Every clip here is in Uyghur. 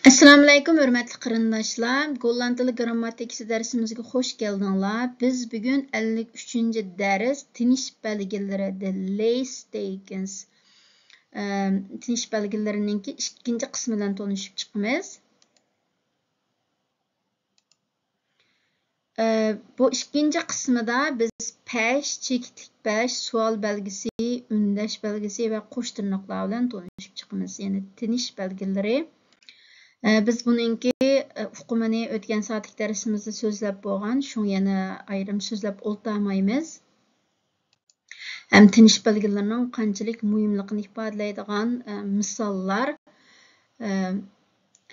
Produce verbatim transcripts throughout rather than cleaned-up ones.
ئەسسالامۇئەلەيكۇم، ھۆرمەتلىك قېرىنداشلار. گوللاند تىلى گىرامماتىكىسى دەرسىمىزگە خوش كەلدىڭلار. بىز بۈگۈن ئەللىك ئۈچىنچى دەرس، تىنىش بەلگىلىرى، the leestekens، ئەم، تىنىش بەلگىلىرىنىڭكى ئىككىنچى قىسمى بىلەن تونۇشۇپ چىقىمىز. ئە، بۇ ئىككىنچى قىسمىدا بىز پەش، چېكىتلىك پەش، سوئال بەلگىسى، ئۈندەش بەلگىسى ۋە قوش تىرناقلار بىلەن تونۇشۇپ چىقىمىز. يەنى تىنىش بەلگىلىرى. ئە، بىز بۇنىڭكى، ئە، ئۇقۇمىنى ئۆتكەن سائەتلىك دەرسىمىزدە سۆزلەپ بولغان، شۇڭا يەنە ئايرىم سۆزلەپ ئولتۇرمايمىز. ھەم تىنىش بەلگىلىرىنىڭ قانچىلىك مۇھىملىقىنى ئىپادىلەيدىغان، ئە، مىساللار. ئە،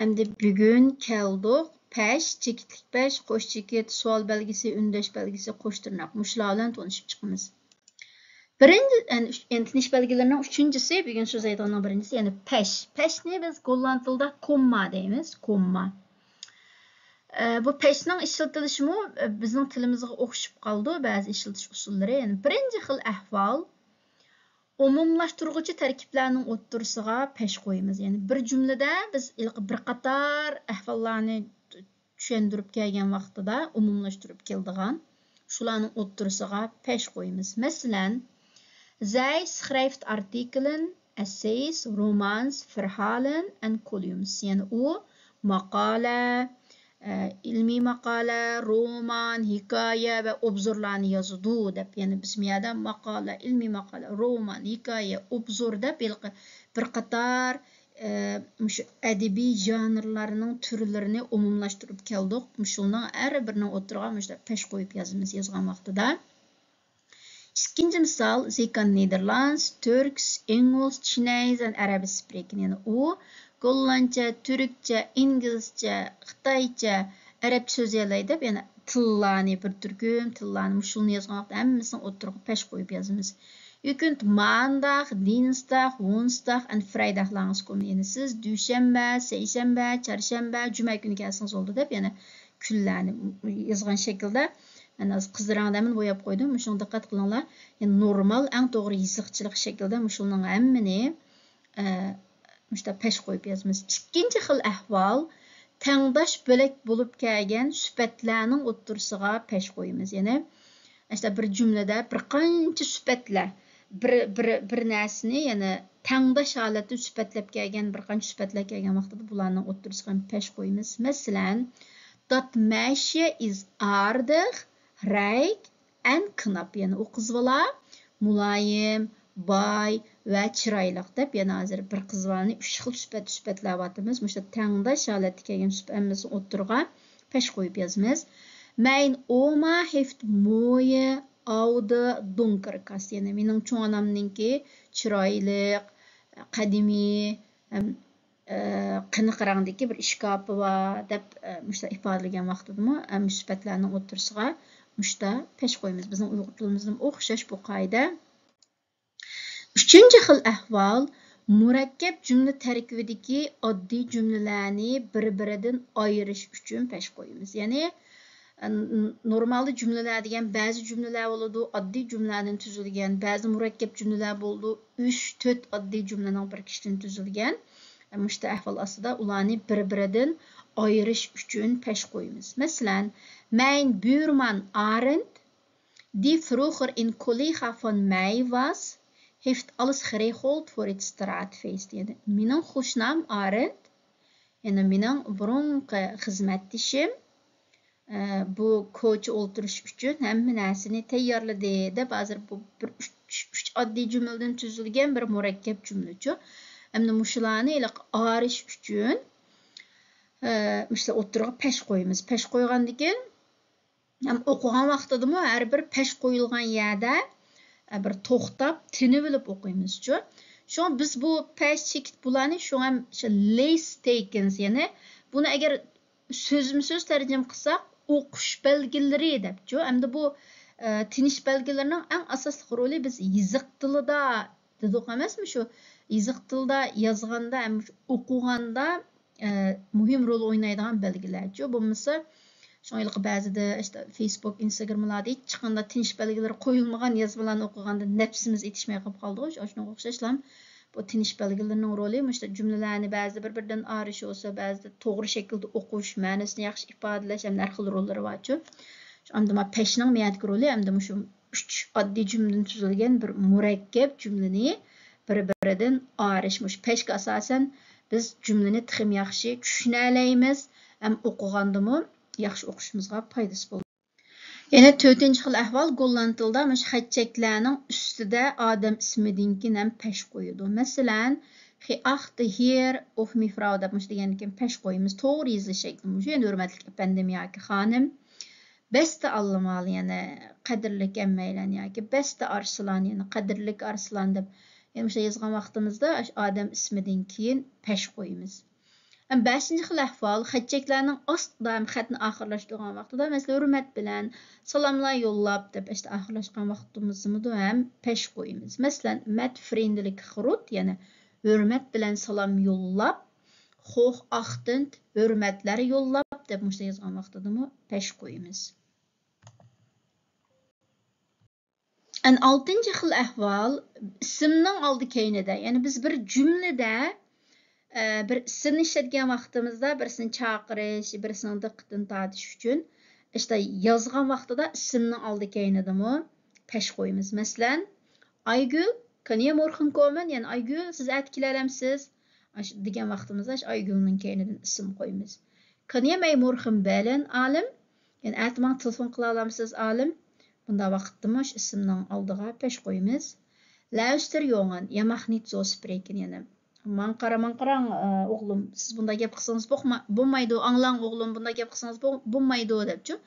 ئەمدى بۈگۈن كەلدۇق. پەش، چېكىتلىك پەش، قوش چېكىت، سوئال بەلگىسى، ئۈندەش بەلگىسى، قوش تىرناق. مۇشۇلار بىلەن تونۇشۇپ چىقىمىز. بىرىنچى، يەنى ئۈچ-، يەنى تىنىش بەلگىلىرىنىڭ ئۈچىنچىسى، بۈگۈن سۆزلەيدىغاننىڭ بىرىنچىسى، يەنى پەش. پەشنى بىز گوللاند تىلىدا كومما دەيمىز، كومما. ئە، بۇ پەشنىڭ ئىشلىتىلىشىمۇ، ئە، بىزنىڭ تىلىمىزغا ئوخشىشىپ قالىدۇ، بەزى ئىشلىتىش ئۇسۇللىرى. يەنى بىرىنچى خىل ئەھۋال، ئومۇملاشتۇرغۇچى تەركىبلەرنىڭ ئوتتۇرىسىغا پەش قويىمىز. يەنى بىر جۈملىدە بىز ھېلىقى بىر قاتار ئەھۋاللارنى چۈشەندۈرۈپ كەلگەن ۋاقتىدا ئومۇملاشتۇرۇپ كېلىدىغان شۇلارنىڭ ئوتتۇرىسىغا پەش قويىمىز. مەسىلەن، Zij schrijft artikelen, essays, romans, verhalen en columns. يەنى ئۇ ماقالە، ئە، ئىلمىي ماقالە، رومان، ھېكايە ۋە ئوبزورلارنى يازىدۇ دەپ، يەنى بىز بۇ يەردە ماقالە، ئىلمىي ماقالە، رومان، ھېكايە، ئوبزور دەپ ھېلىقى بىر قاتار، ئە، مۇشۇ ئەدەبىي ژانىرلارنىڭ تۈرلىرىنى ئومۇملاشتۇرۇپ كەلدۇق. مۇشۇنىڭ ھەر بىرىنىڭ ئوتتۇرىغا مۇشۇنداق پەش قويۇپ يازىمىز، يازغان ۋاقتىدا. ئىككىنچى مىسال، Sie kann Nederlands, Turks, Engels, Chinees en Arabisch spreken. يەنى ئۇ گوللاندچە، تۈركچە، ئىنگلىزچە، خىتايچە، ئەرەبچە سۆزلىيەلەيدۇ دەپ، يەنى تىللارنى، بىر تۈركۈم تىللارنى، مۇشۇلارنى يازغان ۋاقىتتا ھەممىسىنى ئوتتۇرىغا پەش قويۇپ يازىمىز. ئۈكۈنت مانداغ، دىنستاغ، ۋونستاغ، ئەن فرايداغ لانغىس كومېنى. سىز دۈشەنبە، سەيشەنبە، چارشەنبە، جۈمە كۈنى كەلسىڭىز بولىدۇ دەپ، يەنە كۈنلەرنى يازغان شەكىلدە، مەن ھازىر قىزىرىڭ دەمنى بوياپ قويدۇم. مۇشۇنىڭغا دىققەت قىلىڭلار. يەنى نورمال، ئەڭ توغرا يېزىقچىلىق شەكلىدە مۇشۇنىڭ ھەممىنى، ئە، مۇشۇنداق پەش قويۇپ يازىمىز. ئىككىنچى خىل ئەھۋال، تەڭداش بۆلەك بولۇپ كەلگەن سۈپەتلەرنىڭ ئوتتۇرىسىغا پەش قويىمىز. يەنى، ئاشۇنداق بىر جۈملىدە بىر قانچە سۈپەتلەر، بىر، بىر، بىر نەرسىنى، يەنى تەڭداش ھالەتتە سۈپەتلەپ كەلگەن، بىر قانچە سۈپەتلەر كەلگەن ۋاقتىدا بۇلارنىڭ ئوتتۇرىسىغا پەش قويىمىز. مەسىلەن، Dat meisje is aardig, rijk en knap. يەنى ئۇ قىز بالا مۇلايىم، باي ۋە چىرايلىق دەپ، يەنە ھازىر بىر قىز بالىنى ئۈچ خىل سۈپەت سۈپەتلەۋاتىمىز. مۇشۇ تەڭداش ھالەتتە كەلگەن سۈپەت ھەممىسىنى ئوتتۇرىغا پەش قويۇپ يازىمىز. Mijn oma heeft mooie, oude, donkere kas. يەنى مېنىڭ چوڭ ئانامنىڭكى چىرايلىق، قەدىمىي، ئەم، ئە، قېنىق رەڭدىكى بىر ئىشكاپى بار دەپ، ئە، مۇشۇنداق ئىپادىلىگەن ۋاقتىدىمۇ، ئە، مۇشۇ سۈپەتلەرنىڭ ئوتتۇرىسىغا مۇشۇنداق پەش قويىمىز. بىزنىڭ ئۇيغۇر تىلىمىزدىمۇ ئوخشاش بۇ قائىدە. ئۈچىنچى خىل ئەھۋال، مۇرەككەپ جۈملە تەركىبىدىكى ئاددىي جۈملىلەرنى بىر-بىرىدىن ئايرىش ئۈچۈن پەش قويىمىز. يەنى، ئە، ن-، نورمالدا جۈملىلەر دېگەن بەزى جۈملىلەر بولىدۇ، ئاددىي جۈملىلەردىن تۈزۈلگەن، بەزى مۇرەككەپ جۈملىلەر بولىدۇ، ئۈچ، تۆت ئاددىي جۈملىنىڭ بىرىكىشىدىن تۈزۈلگەن. ئە، مۇشۇنداق ئەھۋال ئاستىدا ئۇلارنى بىر-بىرىدىن ئايرىش ئۈچۈن پەش قويىمىز. مەسىلەن، Mijn buurman Arend, die vroeger een collega van mij was, heeft alles geregeld voor het straatfeest. يەنى مېنىڭ قوشنام ئارېند، يەنى مېنىڭ بۇرۇنقى خىزمەتدىشىم، ئە، بۇ كوچا ئولتۇرۇش ئۈچۈن ھەممە نەرسىنى تەييارلىدى دەپ، ھازىر بۇ بىر ئۈچ، ئۈچ ئاددىي جۈملىدىن تۈزۈلگەن بىر مۇرەككەپ جۈملىچۇ. ئەمدى مۇشۇلارنى ھېلىقى ئايرىش ئۈچۈن، ئە، مۇشۇلار ئوتتۇرىغا پەش قويىمىز. پەش قويغاندىن كېيىن، ھەم ئوقۇغان ۋاقتىدىمۇ ھەر بىر پەش قويۇلغان يەردە، ئە، بىر توختاپ، تىنىۋېلىپ ئوقۇيمىزچۇ. شۇڭا بىز بۇ پەش، چېكىت بۇلارنى شۇڭا ھەم شۇ لېيس تېيكىنس، يەنى بۇنى ئەگەر سۆزمۇ سۆز تەرجىمە قىلساق، ئوقۇش بەلگىلىرى دەپچۇ. ئەمدى بۇ، ئە، تىنىش بەلگىلىرىنىڭ ئەڭ ئاساسلىق رولى، بىز يېزىق تىلىدا دېدۇق ئەمەسمۇ؟ شۇ يېزىق تىلدا يازغاندا ھەم ئوقۇغاندا، ئە، مۇھىم رول ئوينايدىغان بەلگىلەرچۇ. بولمىسا، شۇڭا ھېلىقى بەزىدە ئىشتە فېيسبۇك، ئىنستاگراملاردا ھېچ چىققاندا تىنىش بەلگىلىرى قويۇلمىغان يازمىلارنى ئوقۇغاندا نەپسىمىز يېتىشمەي قېلىپ قالىدىغۇ. شۇ-، شۇنىڭغا ئوخشاشلا بۇ تىنىش بەلگىلىرىنىڭ رولى، مۇشۇنداق جۈملىلەرنى بەزىدە بىر-بىرىدىن ئايرىش بولسا، بەزىدە توغرا شەكىلدە ئوقۇش، مەنىسىنى ياخشى ئىپادىلەش ھەمدە ھەر خىل روللىرى بارچۇ. ئەمدى ما پەشنىڭ مىيەتكە رولى ئەمدى مۇشۇ ئۈچ ئاددىي جۈملىدىن تۈزۈلگەن بىر مۇرەككەپ جۈملىنى بىر-بىرىدىن ئايرىش. مۇشۇ پەشكە ئاساسەن بىز جۈملىنى تېخىمۇ ياخشى چۈشىنەلەيمىز ھەم ئوقۇغاندىمۇ ياخشى ئوقۇشىمىزغا پايدىسى بولىدۇ. يەنە تۆتىنچى خىل ئەھۋال، گوللاند تىلىدا مۇشۇ خەت چەكلەرنىڭ ئۈستىدە ئادەم ئىسمىدىن كېيىن ھەم پەش قويىدۇ. مەسىلەن، خى ئاختە ھېر ئوف مېفراۋ دەپ مۇشۇ دېگەندىن كېيىن پەش قويىمىز. توغرا يېزىلىش شەكلى مۇشۇ. يەنى ھۆرمەتلىك ئەپەندىم ياكى خانىم. بەستە ئاللىمال، يەنى قەدىرلىك ھەممەيلەن ياكى بەستە ئارسلان، يەنى قەدىرلىك ئارسلان دەپ، يەنى مۇشۇ يازغان ۋاقتىمىزدا ئاشۇ ئادەم ئىسمىدىن كېيىن پەش قويىمىز. ھەم بەشىنچى خىل ئەھۋال، خەت چەكلەرنىڭ ئاستىدا ھەم خەتنى ئاخىرلاشتۇرغان ۋاقتىدا، مەسىلەن، ھۆرمەت بىلەن، سالاملار يوللاپ دەپ ئاشۇنداق ئاخىرلاشقان ۋاقتىمىزدىمۇ ھەم پەش قويىمىز. مەسىلەن، مەت فرېندلىك خرۇت، يەنى ھۆرمەت بىلەن سالام يوللاپ، خوخ ئاختىنت ھۆرمەتلەر يوللاپ دەپ مۇشۇنداق يازغان ۋاقتىدىمۇ پەش قويىمىز. ئەن ئالتىنچى خىل ئەھۋال، ئىسىمنىڭ ئالدى كەينىدە. يەنى بىز بىر جۈملىدە، ئە، بىر ئىسىمنى ئىشلەتكەن ۋاقتىمىزدا، بىرسىنى چاقىرىش، بىرسىنىڭ دىققىتىنى تارتىش ئۈچۈن، ئىشتە يازغان ۋاقتىدا ئىسىمنىڭ ئالدى كەينىدىمۇ پەش قويىمىز. مەسىلەن، ئايگۈل، كانىيە مورخىن كومەن، يەنى ئايگۈل، سىز ئەتە كېلەلەمسىز؟ ئاش-، دېگەن ۋاقتىمىزدا ئاش-، ئايگۈلنىڭ كەينىدىن ئىسىم قويىمىز. كانىيە مەي مورخىن بەلەن ئالىم، يەنى ئەتە ماڭا تېلېفون قىلالامسىز، ئالىم؟ بۇنداق ۋاقىتتىمۇ ئىسىمنىڭ ئالدىغا پەش قويىمىز. لاۈستېر يوڭىن، يا ماخ نىت زو سپرېكېن، يەنى، ماڭا قارا، ماڭا قاراڭ، ئوغلۇم، سىز بۇنداق گەپ قىلسىڭىز بوقما-، بولمايدۇ، ئاڭلاڭ ئوغلۇم، بۇنداق گەپ قىلسىڭىز بو-، بولمايدۇ، دەپچۇ.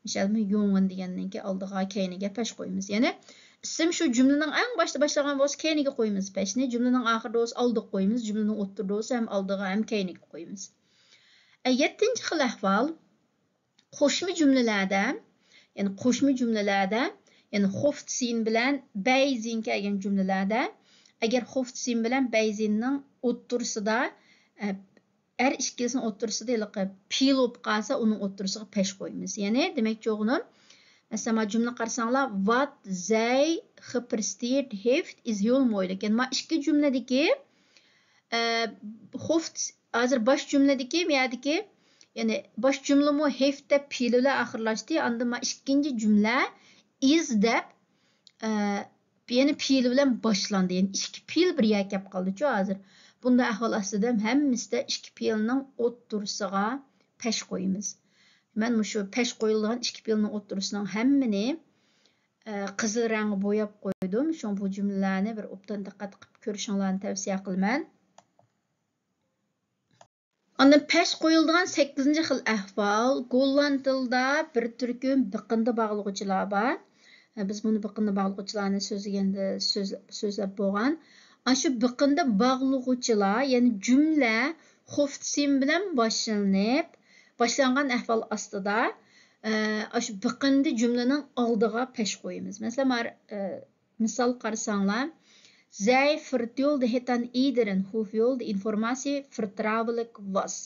مىسالمۇ يوڭىن دېگەننىڭكى ئالدىغا، كەينىگە پەش قويىمىز. يەنى ئىسىم شۇ جۈملىنىڭ ئەڭ باشتا باشلىغان بولسا، كەينىگە قويىمىز پەشنى، جۈملىنىڭ ئاخىرىدا بولسا، ئالدىغا قويىمىز، جۈملىنىڭ ئوتتۇرىدا بولسا، ھەم ئالدىغا، ھەم كەينىگە قويىمىز. ئە، يەتتىنچى خىل ئەھۋال، قوشما جۈملىلەردە، يەنى قوشما جۈملىلەردە، يەنى خوفتسىن بىلەن بەيزىن كەلگەن جۈملىلەردە، ئەگەر خوفتسىن بىلەن بەيزىننىڭ ئوتتۇرىسىدا، ئە، ئەر ئىككىلىسىنىڭ ئوتتۇرىسىدا ھېلىقى پېئىل بولۇپ قالسا، ئۇنىڭ ئوتتۇرىسىغا پەش قويىمىز. يەنى، دېمەكچى بولغىنىم، مەسىلەن، ما جۈملە قارىساڭلار، ۋات زەي خپرستېرت ھېفت ئىز يول مويلۇك. يەنى، ما ئىككى جۈملىدىكى، ئە، خوفت، ھازىر باش جۈملىدىكى، مۇ يەردىكى، يەنى، باش جۈملىمۇ ھېفت دەپ پېئىل بىلەن ئاخىرلاشتى. ئاندىن ما ئىككىنچى جۈملە ئىز دەپ، ئە، يەنە پېئىل بىلەن باشلاندى. يەنى ئىككى پېئىل بىر يەرگە كەپ قالدىچۇ ھازىر. بۇنداق ئەھۋال ئاستىدا ھەممىسىدە ئىككى پېئىلنىڭ ئوتتۇرىسىغا پەش قويىمىز. مەن مۇشۇ پەش قويۇلىدىغان ئىككى پېئىلنىڭ ئوتتۇرىسىنىڭ ھەممىنى، ئە، قىزىل رەڭگە بوياپ قويدۇم. شۇڭا بۇ جۈملىلەرنى بىر ئوبدان دىققەت قىلىپ كۆرۈشۈڭلارنى تەۋسىيە قىلىمەن. ئاندىن پەش قويۇلىدىغان سەككىزىنچى خىل ئەھۋال، گوللاند تىلىدا بىر تۈركۈم بىقىندا باغلىغۇچىلار بار. بىز بۇنى بىقىندا باغلىغۇچىلارنى سۆزلىگەندە سۆز-، سۆزلەپ بولغان. ئاشۇ بىقىندا باغلىغۇچىلار، يەنى جۈملە خوفتسىن بىلەن باشلىنىپ، باشلانغان ئەھۋال ئاستىدا، ئاشۇ بىقىندا جۈملىنىڭ ئالدىغا پەش قويىمىز. مەسىلەن، مار-، مىسال قارىساڭلار، زەي فىرتيول دە ھېتان ئىدىرىن، ھۇفيول دە ئىنفورماتسىيە فىرتراۋلىك ۋاس.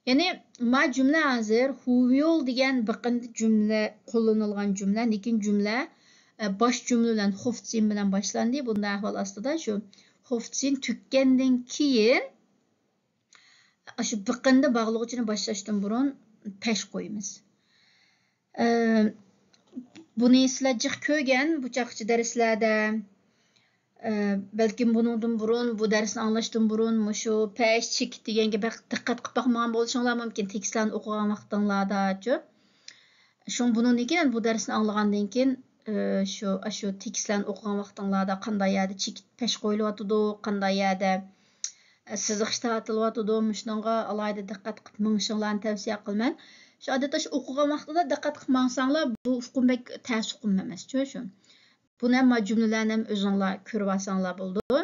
يەنى، ما جۈملە ھازىر ھۇفيول دېگەن بىقىندا جۈملە قوللىنىلغان جۈملە، لېكىن جۈملە، ئە، باش جۈملە بىلەن خوفتسىن بىلەن باشلاندى. بۇنداق ئەھۋال ئاستىدا شۇ خوفتسىن تۈگىگەندىن كېيىن، ئاشۇ بىقىندا باغلىغۇچىنى باشلاشتىن بۇرۇن پەش قويىمىز. ئە، بۇنى سىلەر جىق كۆرگەن بۇ چاغقىچە دەرسلەردە. ئە، بەلكىم بۇنىڭدىن بۇرۇن، بۇ دەرسنى ئاڭلاشتىن بۇرۇن مۇشۇ پەش، چېكىت دېگەنگە بەك دىققەت قىلىپ باقمىغان بولۇشۇڭلار مۇمكىن، تېكىستلەرنى ئوقۇغان ۋاقتىڭلارداچۇ. شۇڭا بۇنىڭدىن كېيىن، بۇ دەرسنى ئاڭلىغاندىن كېيىن، ئە، شۇ، ئاشۇ تېكىستلەرنى ئوقۇغان ۋاقتىڭلاردا قانداق يەردە چېكىت، پەش قويۇلۇۋاتىدۇ، قانداق يەردە سىزىقچە تارتىلىۋاتىدۇ. مۇشۇنىڭغا ئالاھىدە دىققەت قىلىپ مېڭىشىڭلارنى تەۋسىيە قىلىمەن. شۇ ئادەتتە شۇ ئوقۇغان ۋاقتىدا دىققەت قىلىپ ماڭساڭلار، بۇ ئۇقۇم بەك تەس ئۇقۇم ئەمەس، شۇ، شۇ. بۇنى ھەم جۈملىلەرنى ھەم ئۆزۈڭلار كۆرۈۋالساڭلار بولىدۇ.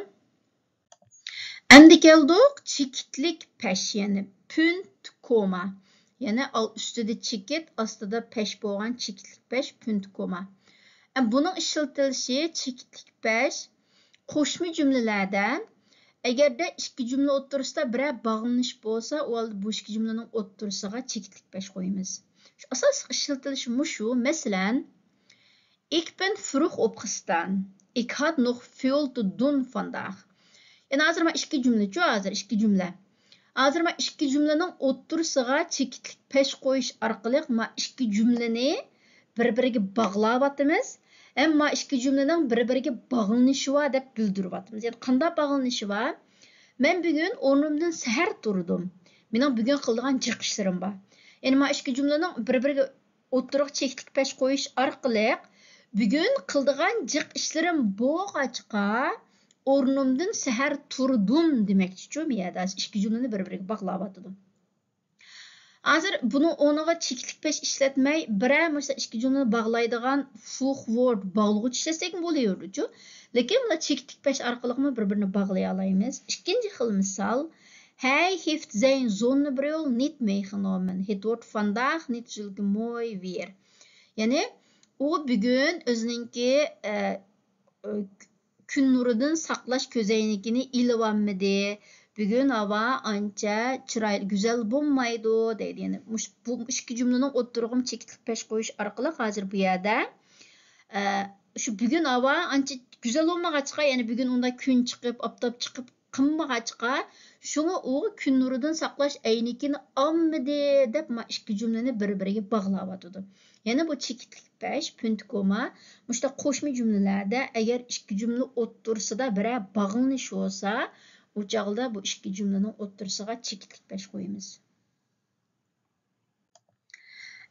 ئەمدى كەلدۇق چېكىتلىك پەش، يەنى پۈنت كوما. يەنى ئال-، ئۈستىدە چېكىت، ئاستىدا پەش بولغان چېكىتلىك پەش، پۈنت كوما. ئە، بۇنىڭ ئىشلىتىلىشى چېكىتلىك پەش قوشما جۈملىلەردە، ئەگەردە ئىككى جۈملە ئوتتۇرىسىدا بىرەر باغلىنىش بولسا، ئۇ ھالدا بۇ ئىككى جۈملىنىڭ ئوتتۇرىسىغا چېكىتلىك پەش قويىمىز. شۇ ئاساسلىق ئىشلىتىلىشى مۇشۇ. مەسىلەن، ئىك بىن فروغ ئوپخىستان، ئىك ھات نوخ فيول تو دون فانداغ. يەنە ھازىر ما ئىككى جۈملىچۇ، ھازىر ئىككى جۈملە. ھازىر ما ئىككى جۈملىنىڭ ئوتتۇرىسىغا چېكىتلىك پەش قويۇش ئارقىلىق ما ئىككى جۈملىنى بىر-بىرىگە باغلاۋاتىمىز. ھەم ما ئىككى جۈملىنىڭ بىر-بىرىگە باغلىنىشى بار دەپ بىلدۈرۈۋاتىمىز. يەنى قانداق باغلىنىشى بار؟ مەن بۈگۈن ئورنۇمدىن سەھەر تۇردۇم. مېنىڭ بۈگۈن قىلىدىغان جىق ئىشلىرىم بار. يەنى ما ئىككى جۈملىنىڭ بىر-بىرىگە ئوتتۇرىغا چېكىتلىك پەش قويۇش ئارقىلىق بۈگۈن قىلىدىغان جىق ئىشلىرىم بولغاچقا، ئورنۇمدىن سەھەر تۇردۇم دېمەكچىچۇ، بۇ يەردە ئىككى جۈملىنى بىر-بىرىگە باغلاۋاتىدۇ. ھازىر بۇنىڭ ئورنىغا چېكىتلىك پەش ئىشلەتمەي، بىرەر مۇشۇ ئىككى جۈملىنى باغلايدىغان فۇخ ۋورد باغلىغۇچ ئىشلەتسەكمۇ بولۇۋېرىدۇچۇ. لېكىن بۇلار چېكىتلىك پەش ئارقىلىقمۇ بىر-بىرىنى باغلىيالايمىز. ئىككىنچى خىل مىسال، Hij heeft zijn zonnebril niet meegenomen. Het wordt vandaag niet zulke mooi weer. يەنى ئۇ بۈگۈن ئۆزىنىڭكى، ئە، ئە، كۈن نۇرىدىن ساقلاش كۆزەينىكىنى ئېلىۋالمىدى. بۈگۈن ھاۋا ئانچە چىرايلىق، گۈزەل بولمايدۇ دەيدۇ. يەنى مۇش-، بۇ ئىككى جۈملىنىڭ ئوتتۇرىغىمۇ چېكىتلىك پەش قويۇش ئارقىلىق ھازىر بۇ يەردە، ئە، شۇ بۈگۈن ھاۋا ئانچە گۈزەل بولمىغاچقا، يەنى بۈگۈن ئۇنداق كۈن چىقىپ، ئاپتاپ چىقىپ قىلمىغاچقا، شۇڭا ئۇ كۈن نۇرىدىن ساقلاش ئەينىكىنى ئالمىدى دەپ ما ئىككى جۈملىنى بىر-بىرىگە باغلاۋاتىدۇ. يەنى بۇ چېكىتلىك پەش، پۈنتكوما، مۇشۇنداق قوشما جۈملىلەردە ئەگەر ئىككى جۈملە ئوتتۇرىسىدا بىرەر باغلىنىش بولسا، ئۇ چاغدا بۇ ئىككى جۈملىنىڭ ئوتتۇرىسىغا چېكىتلىك پەش قويىمىز.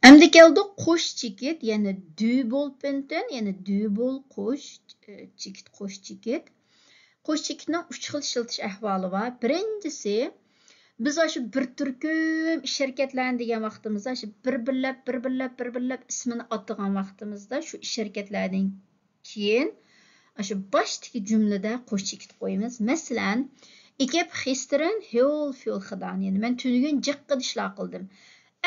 ئەمدى كەلدۇق قوش چېكىت، يەنى دوبل پۈنتۈن، يەنى دوبل قوش، ئە، چېكىت، قوش چېكىت. قوش چېكىتنىڭ ئۈچ خىل ئىشلىتىش ئەھۋالى بار. بىرىنچىسى، بىز ئاشۇ بىر تۈركۈم ئىش ھەرىكەتلەرنى دېگەن ۋاقتىمىزدا، ئاشۇ بىر-بىرلەپ، بىر-بىرلەپ، بىر-بىرلەپ ئىسمىنى ئاتىغان ۋاقتىمىزدا، شۇ ئىش ھەرىكەتلەردىن كېيىن، ئاشۇ باشتىكى جۈملىدە قوش چېكىت قويىمىز. مەسىلەن، Ik heb gisteren heel veel gedaan. يەنى مەن تۈنۈگۈن جىققىدە ئىشلار قىلدىم.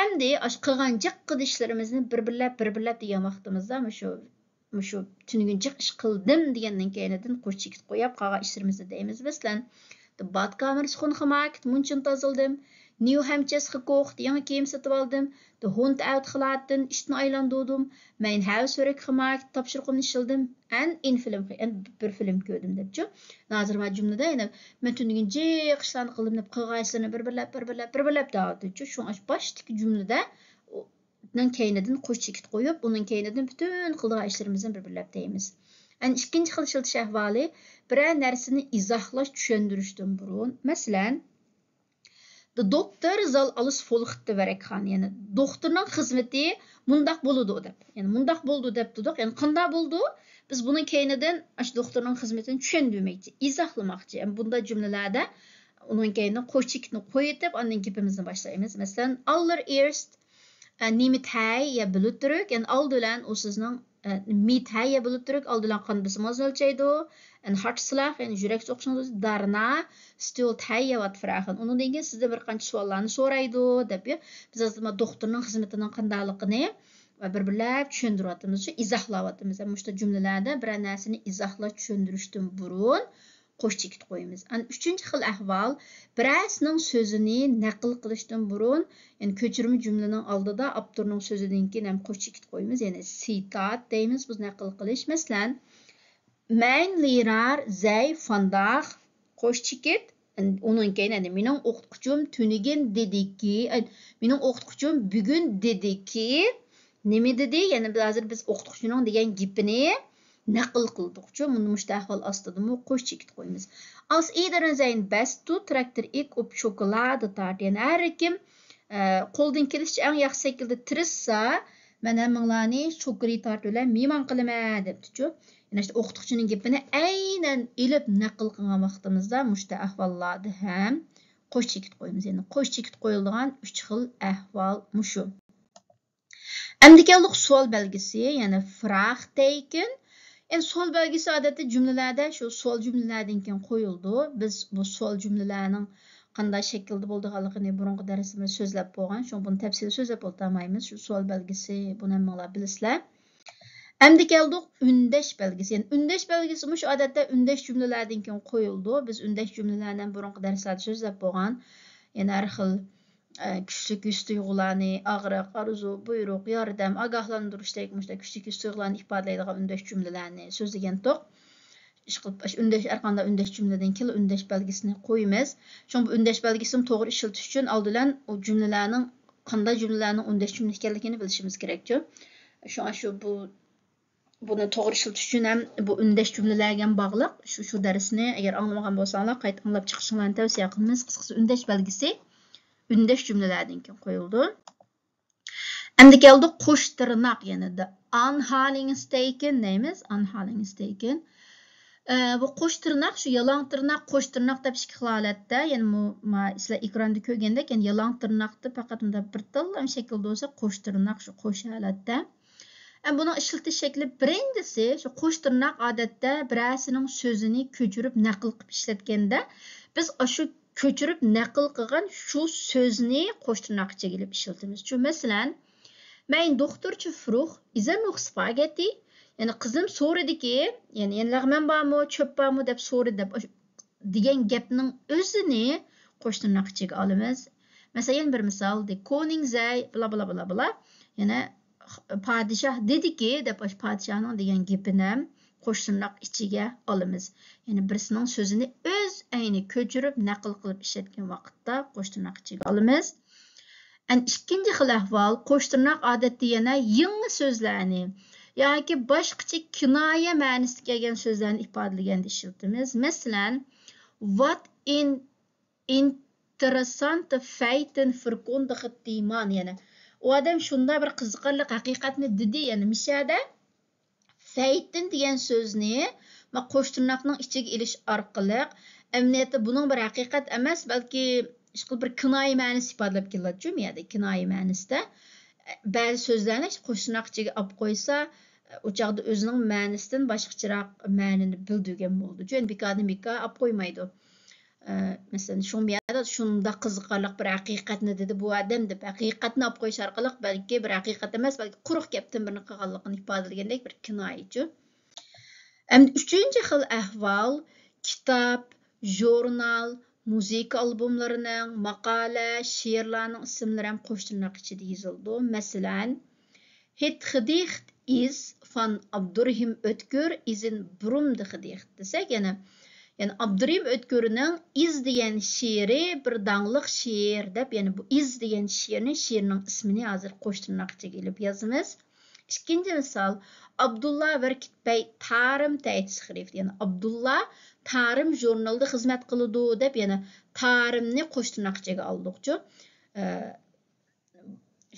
ئەمدى ئاشۇ قىلغان جىققىدە ئىشلىرىمىزنى بىر-بىرلەپ، بىر-بىرلەپ دېگەن ۋاقتىمىزدا، مۇشۇ، مۇشۇ تۈنۈگۈن جىق ئىش قىلدىم دېگەننىڭ كەينىدىن قوش چېكىت قويۇپ، قالغان ئىشلىرىمىزنى دەيمىز. مەسىلەن، De badkamer schoongemaakt، مۇنچىنى تازىلىدىم. Nieuw hemdjes gekocht، يېڭى كىيىم سېتىۋالدىم. De hond uitgelaten، ئىتنى ئايلاندۇردۇم. Mijn huiswerk gemaakt، تاپشۇرۇقۇمنى ئىشلىدىم. En een film، ئەن بىر فىلىم كۆردۈم دەپچۇ. ھازىر ما جۈملىدە يەنە مەن تۈنۈگۈن جىق ئىشلارنى قىلدىم دەپ قىلغان ئىشلىرىنى بىر بىرلەپ، بىر بىرلەپ، بىر بىرلەپ دەۋاتىدۇچۇ. شۇڭا باشتىكى جۈملىدە نىڭ كەينىدىن قوش چېكىت قويۇپ، ئۇنىڭ كەينىدىن پۈتۈن قىلىدىغان ئىشلىرىمىزنى بىر بىرلەپ دەيمىز. ئەنە ئىككىنچى خىل ئىشلىتىش ئەھۋالى، بىرەر نەرسىنى ئىزاھلاش، چۈشەندۈرۈشتىن بۇرۇن، مەسىلەن، De dokter zal alles volgt werk gaan. يەنى دوختۇرنىڭ خىزمىتى مۇنداق بولىدۇ دەپ. يەنى مۇنداق بولىدۇ دەپ تۇردۇق. يەنى قانداق بولىدۇ؟ بىز بۇنىڭ كەينىدىن ئاشۇ دوختۇرنىڭ خىزمىتىنى چۈشەندۈرمەكچى، ئىزاھلىماقچى. يەنى بۇنداق جۈملىلەردە ئۇنىڭ كەينىدىن قوش چېكىتنى قويۇۋېتىپ، ئاندىن گېپىمىزنى باشلايمىز. مەسىلەن، Allereerst، ئە، neemt hij je bloeddruk، يەنى ئالدى بىلەن ئۇ سىزنىڭ، ئە، meet hij je bloeddruk، ئالدى بىلەن قان بېسىمىڭىزنى ئۆلچەيدۇ. En hartslag، يەنى يۈرەك سوقۇشىڭىزنى، daarna stelt hij je wat vragen. ئۇنىڭدىن كېيىن سىزدىن بىر قانچە سوئاللارنى سورايدۇ، دەپ. بىز ھازىر ما دوختۇرنىڭ خىزمىتىنىڭ قانداقلىقىنى بىر-بىرلەپ چۈشەندۈرۈۋاتىمىز، شۇ ئىزاھلاۋاتىمىز. مۇشۇنداق جۈملىلەردە بىرەر نەرسىنى ئىزاھلاش، چۈشەندۈرۈشتىن بۇرۇن قوش چېكىت قويىمىز. ئەنە ئۈچىنچى خىل ئەھۋال، بىرەرسىنىڭ سۆزىنى نەقىل قىلىشتىن بۇرۇن، يەنى كۆچۈرمە جۈملىنىڭ ئالدىدا ئاپتورنىڭ سۆزىدىن كېيىن ھەم قوش چېكىت قويىمىز. يەنى سىتات دەيمىز، بۇ نەقىل قىلىش. مەسىلەن، Mijn leraar zei vandaag، قوش چېكىت، ئۇنىڭ كەينىدىن مېنىڭ ئوقۇتقۇچۇم تۈنۈگۈن دېدىكى، ئە، مېنىڭ ئوقۇتقۇچۇم بۈگۈن دېدىكى، نېمە دېدى؟ يەنى بىز ھازىر بىز ئوقۇتقۇچىنىڭ دېگەن گېپىنى نەقىل قىلدۇقچۇ. مۇنى مۇشۇ ئەھۋال ئاستىدىمۇ قوش چېكىت قويىمىز. Als iedereen zijn best doet، trekt er ik op chocoladetaart. يەنى ھەر كىم، ئە، قولىدىن كېلىشىچە ئەڭ ياخشى شەكىلدە تىرىشسا، مەن ھەممىڭلارنى شوكولاتتارت بىلەن مېھمان قىلىمەن، دەپتىچۇ. يەنى ئوقۇتقۇچىنىڭ گېپىنى ئەينەن ئېلىپ نەقىل قىلغان ۋاقتىمىزدا مۇشۇنداق ئەھۋاللاردا ھەم قوش چېكىت قويىمىز. يەنى قوش چېكىت قويۇلىدىغان ئۈچ خىل ئەھۋال مۇشۇ. ئەمدى كەلدۇق سوئال بەلگىسى، يەنى فراختەيكىن. يەنى سوئال بەلگىسى ئادەتتە جۈملىلەردە، شۇ سوئال جۈملىلەردىن كېيىن قويۇلىدۇ. بىز بۇ سوئال جۈملىلەرنىڭ قانداق شەكىلدە بولىدىغانلىقىنى بۇرۇنقى دەرسىمىزدە سۆزلەپ بولغان. شۇڭا بۇنى تەپسىلىي سۆزلەپ ئولتۇرمايمىز. شۇ سوئال بەلگىسى، بۇنى ھەممىڭلار بىلىسىلەر. ئەمدى كەلدۇق ئۈندەش بەلگىسى. يەنى ئۈندەش بەلگىسىمۇ شۇ ئادەتتە ئۈندەش جۈملىلەردىن كېيىن قويۇلىدۇ. بىز ئۈندەش جۈملىلەرنى بۇرۇنقى دەرسلەردە سۆزلەپ بولغان. يەنى ھەر خىل، ئە، كۈچلۈك ھېس تۇيغۇلارنى، ئاغرىق، ئارزۇ، بۇيرۇق، ياردەم، ئاگاھلاندۇرۇشتەك مۇشۇنداق كۈچلۈك ھېس تۇيغۇلارنى ئىپادىلەيدىغان ئۈندەش جۈملىلەرنى سۆزلىگەنتۇق. ئىشقىلىپ ئۈندەش، ھەرقانداق ئۈندەش جۈملىدىن كېيىن ئۈندەش بەلگىسىنى قويىمىز. شۇڭا بۇ ئۈندەش بەلگىسىنى توغرا ئىشلىتىش ئۈچۈن ئالدى بىلەن ئۇ جۈملىلەرنىڭ قانداق جۈملىلەرنىڭ ئۈندەش جۈملە ئىكەنلىكىنى بىلىشىمىز كېرەكچۇ. شۇڭا شۇ بۇ بۇنى توغرا ئىشلىتىش ئۈچۈن ھەم بۇ ئۈندەش جۈملىلەرگە ھەم باغلىق شۇ، شۇ دەرسنى ئەگەر ئاڭلىمىغان بولساڭلار، قايتا ئاڭلاپ چىقىشىڭلارنى تەۋسىيە قىلىمىز. قىسقىسى، ئۈندەش بەلگىسى ئۈندەش جۈملىلەردىن كېيىن قويۇلىدۇ. ئەمدى كەلدۇق قوش تىرناق، يەنى the Anhaltungen دەيمىز، Anhaltungen. ئە، بۇ قوش تىرناق، شۇ يالاڭ تىرناق، قوش تىرناق دەپ ئىككى خىل ھالەتتە، يەنى مۇ-، ما-، سىلەر ئېكراندا كۆرگەندەك، يەنى يالاڭ تىرناقتا پەقەت مۇنداق بىر تاللام شەكىلدە بولسا، قوش تىرناق شۇ قوش ھالەتتە. ئە، بۇنىڭ ئىشلىتىش شەكلى بىرىنچىسى، شۇ قوش تىرناق ئادەتتە بىرەرسىنىڭ سۆزىنى كۆچۈرۈپ نەقىل قىلىپ ئىشلەتكەندە، بىز ئاشۇ كۆچۈرۈپ نەقىل قىلغان شۇ سۆزنى قوش تىرناق ئىچىگە ئېلىپ ئىشلىتىمىز. شۇ مەسىلەن، Mein Doktor frug, ist noch Spaghetti؟ يەنى قىزىم سورىدىكى، يەنى، يەنى لەغمەن بارمۇ، چۆپ بارمۇ دەپ سورىدى دەپ ئاشۇ دېگەن گەپنىڭ ئۆزىنى قوش تىرناق ئىچىگە ئالىمىز. مەسىلەن، يەنە بىر مىسال، De Koning zei، بىلا، بىلا، بىلا، بىلا. يەنە پادىشاھ دېدىكى دەپ، ئاشۇ پادىشاھنىڭ دېگەن گېپىنى ھەم قوش تىرناق ئىچىگە ئالىمىز. يەنى بىرسىنىڭ سۆزىنى ئۆز ئەينى كۆچۈرۈپ نەقىل قىلىپ ئىشلەتكەن ۋاقىتتا قوش تىرناق ئىچىگە ئالىمىز. ئەن ئىككىنچى خىل ئەھۋال، قوش تىرناق ئادەتتە يەنە يېڭى سۆزلەرنى ياكى باشقىچە كىنايە مەنىسىگە كەلگەن سۆزلەرنى ئىپادىلىگەندە ئىشلىتىمىز. مەسىلەن، Wat een interessante feiten verkondigt die man، يەنى ئۇ ئادەم شۇنداق بىر قىزىقارلىق ھەقىقەتنى دېدى، يەنى مىشەدە feiten دېگەن سۆزنى ما قوش تىرناقنىڭ ئىچىگە ئېلىش ئارقىلىق، ئەمەلىيەتتە بۇنىڭ بىر ھەقىقەت ئەمەس، بەلكى ئىشقىلىپ بىر كىنايە مەنىسى ئىپادىلەپ كېلىۋاتىدۇ، بۇ يەردە كىنايە مەنىسىدە. بەزى سۆزلەرنى قوش تىرناق ئىچىگە ئاپ قويسا، ئۇ چاغدا ئۆزىنىڭ مەنىسىدىن باشقىچىراق مەنىنى بىلدۈرگەن بولىدۇ. چۈنكى بىكاردىن بىكار ئاپ قويمايدۇ. ئە، مەسىلەن، شۇ يەردە شۇنداق قىزىقارلىق بىر ھەقىقەتنى دېدى بۇ ئادەم دەپ، ھەقىقەتنى ئاپ قويۇش ئارقىلىق بەلكى بىر ھەقىقەت ئەمەس، بەلكى قۇرۇق گەپتىن بىرنى قىلغانلىقىنى ئىپادىلىگەندەك بىر كىنايىچۇ. ئەمدى ئۈچىنچى خىل ئەھۋال، كىتاب، ژۇرنال، مۇزىكا ئالبوملىرىنىڭ، ماقالە، شېئىرلارنىڭ ئىسىملىرى ھەم قوش تىرناق ئىچىدە يېزىلىدۇ. مەسىلەن، Het gedicht is van Abdurrahim Ötkur is een beroemd gedicht دېسەك، يەنى، يەنى ئابدۇرېھىم ئۆتكۈرنىڭ ئىز دېگەن شېئىرى بىر داڭلىق شېئىر دەپ، يەنى بۇ ئىز دېگەن شېئىرنى، شېئىرنىڭ ئىسمىنى ھازىر قوش تىرناق ئىچىگە ئېلىپ يازىمىز. ئىككىنچى مىسال، ئابدۇللا ۋەركىت بەي تارىم تەيتىسخرىفت، يەنى ئابدۇللا تارىم ژۇرنىلىدا خىزمەت قىلىدۇ دەپ، يەنى تارىمنى قوش تىرناق ئىچىگە ئالدۇقچۇ. ئە،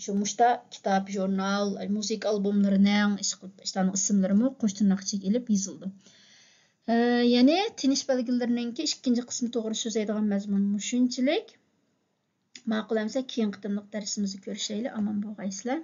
شۇ مۇشتا كىتاب، ژۇرنال، مۇزىكا ئالبوملىرىنىڭ، ئىش-، ئىشلارنىڭ ئىسىملىرىمۇ قوش تىرناق ئىچىگە ئېلىپ يېزىلىدۇ. ئە، يەنى تىنىش بەلگىلىرىنىڭكى ئىككىنچى قىسمى توغرا سۆزلەيدىغان مەزمۇن مۇشۇنچىلىك. ماقۇل ئەمسە كېيىنكى قېتىملىق دەرسىمىزدە كۆرۈشەيلى. ئامان بولغايسىلەر.